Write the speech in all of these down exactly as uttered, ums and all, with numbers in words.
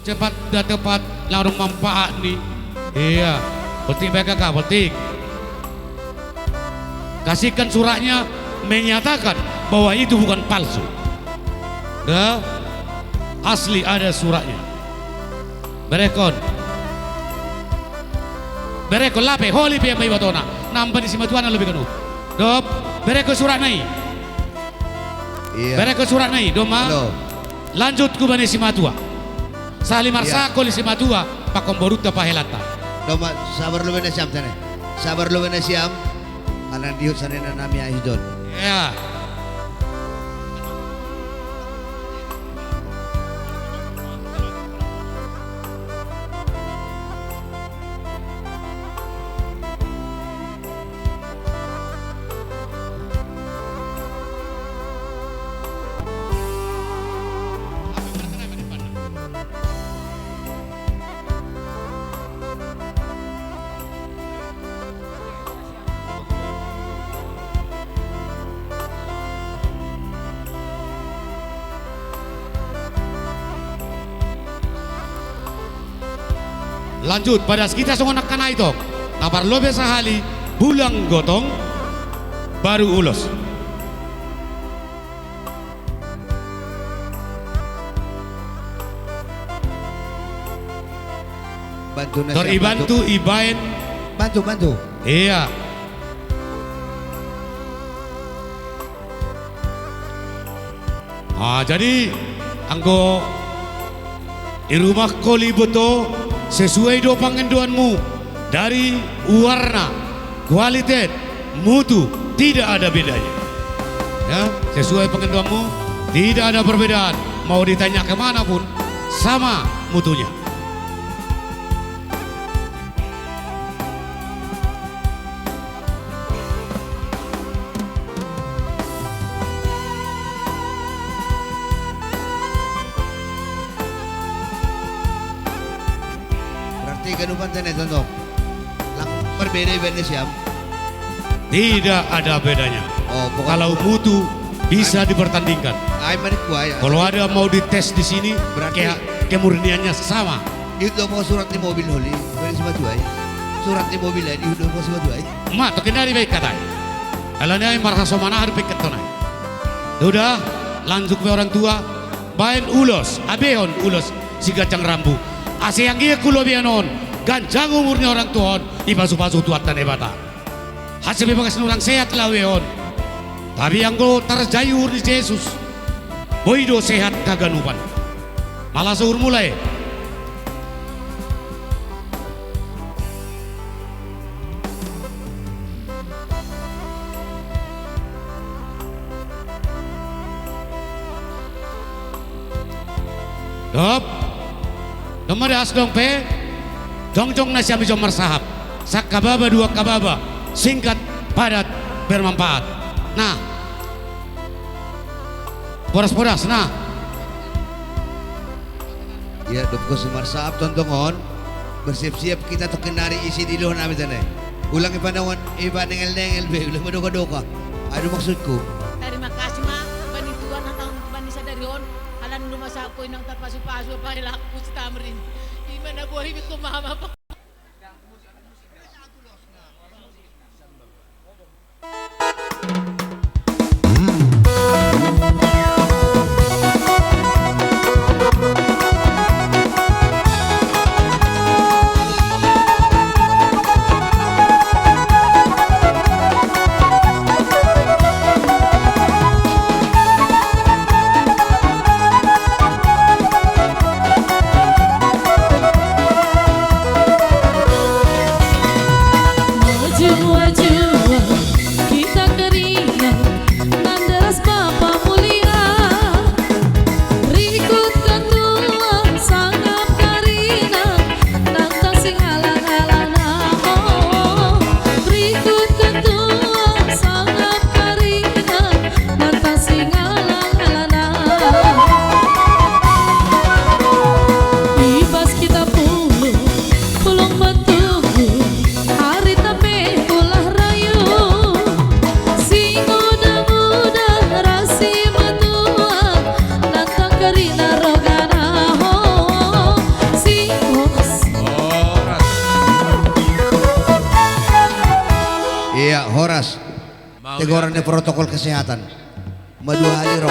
Cepat dan tepat, lalu manfaat ni. Iya. Petik baik kakak, petik. Kasihkan suratnya menyatakan bahwa itu bukan palsu. Dah. Asli ada suratnya. Berehon. Berehon lape, holi pe ma ibatona. Namba ni simatuana lobi kanu. Dop, berehon suratna i. Iya. Berehon suratna i, doma. Lanjut hubane simatua. Sahali marsahat holi simatua, pakon borunta pahelanta. Doma, sabar lobi na siam tene. Sabar lobi na siam. Alang dihut sanena nami ai hidol. Iya. Lanjut, padas hita songon angka na i tong. Na parlobi sahali, bulang gotong, baru ulos. Bantu na siap, bantu. Tor ibantu, ibaen. Bantu, bantu. Iya. Ah, jadi, anggo i rumah koli boto, sesuai do pangendoanmu dari warna, kualitas, mutu, tidak ada bedanya. Ya, sesuai pangendoanmu, tidak ada perbedaan. Mau ditanya kemana pun, sama mutunya. Berarti ganupan tene tondong. Lang berbeda ibaen na siam. Tidak ada bedanya. Oh, pokoknya kalau mutu bisa dipertandingkan. Ai, mari kuai, ya. Kalau ada mau dites di sini, berarti ke-, kemurniannya sama. Dihut do ho surat ni mobil holi, baen simatua i. Surat ni mobil ai, dihut do ho simatua i. Ma, tokin nari baen hata i. Alani ai marhasoman aha do pingkatton ai. Sudah, lanjut pe orang tua, baen ulos, abehon ulos siganjang rambu. Asa anggiat tu lobian on, ganjang umur ni orang tua on, dipasupasu Tuhanta Debata. Asa pe bagas ni orang sehat laho on. Tapi anggo tarjai uhur ni Jesus, boi do sehat haganupan. Malas uhur mulai. Dop. Doma das dong pe. Jongjong nasiam i jom marsahap. Sangkababa, dua kababa. Singkat, padat, bermanfaat. Nah. Podas-podas, nah. Ia, dob gos marsahap tongtong on, bersiap-siap hita tokin nari isi dilehon nami tene. Ulang ipanongon, ipanengel-nengel be, ulang padoka-doka. Ado maksudku. Tarima kasih ma, bani Tuhan, hatahon bani sadari on, ala nunga sahapku inang tarpasu-pasu, apalagi laku si Tamrin. Ima na bohi be ko mama. Teguran ni protokol kesehatan. Madua hali ro.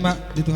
ma di Tuhan.